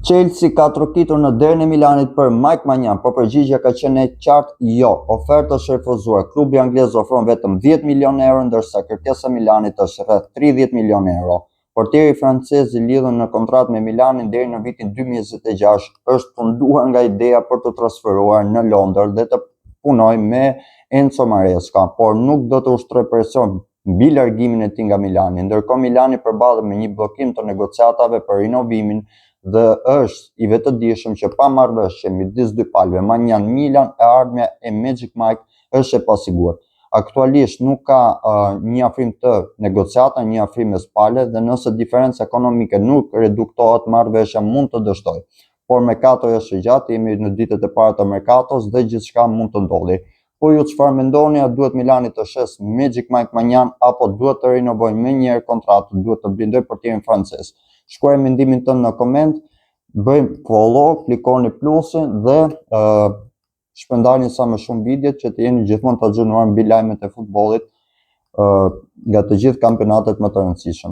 Chelsea ka trokitur në derën e Milanit për Mike Maignan, por përgjigja ka qenë e qartë jo. Oferta është refuzuar. Klubi anglez ofron vetëm 10 milionë euro, ndërsa kërkesa e Milanit është rreth 30 milionë euro. Portieri francez i lidhur në kontratë me Milanin deri në vitin 2026 është tunduar nga ideja për të transferuar në Londër dhe të punojë me Enzo Maresca, por nuk do të ushtrojë presion mbi largimin e tij nga Milani. Ndërkohë Milani përballet me një bllokim të negociatave për rinovimin dhe është i vetëdijshëm që pa marrëveshje midis dy palëve, Maignan Milan e ardhmja e Magic Mike është e pasigurt. Aktualisht nuk ka uh, një afrim të negociata, një afrim mes palëve dhe nëse diferenca ekonomike nuk reduktohet, marrëveshja mund të dështojë. Por merkato është e gjatë, jemi në ditët e para të merkatos dhe gjithçka mund të ndodhi. Po ju çfarë mendoni, a duhet Milani të shes Magic Mike Maignan apo duhet të rinovojë menjëherë kontratën, duhet të blindojë portierin francez? Shkruaj mendimin tënd në koment, bëjmë follow, klikoni plusin dhe uh, shpërndani sa më shumë videot që të jeni gjithmonë të agjëruar mbi lajmet e futbollit uh, nga të gjithë kampionatet më të rëndësishëm.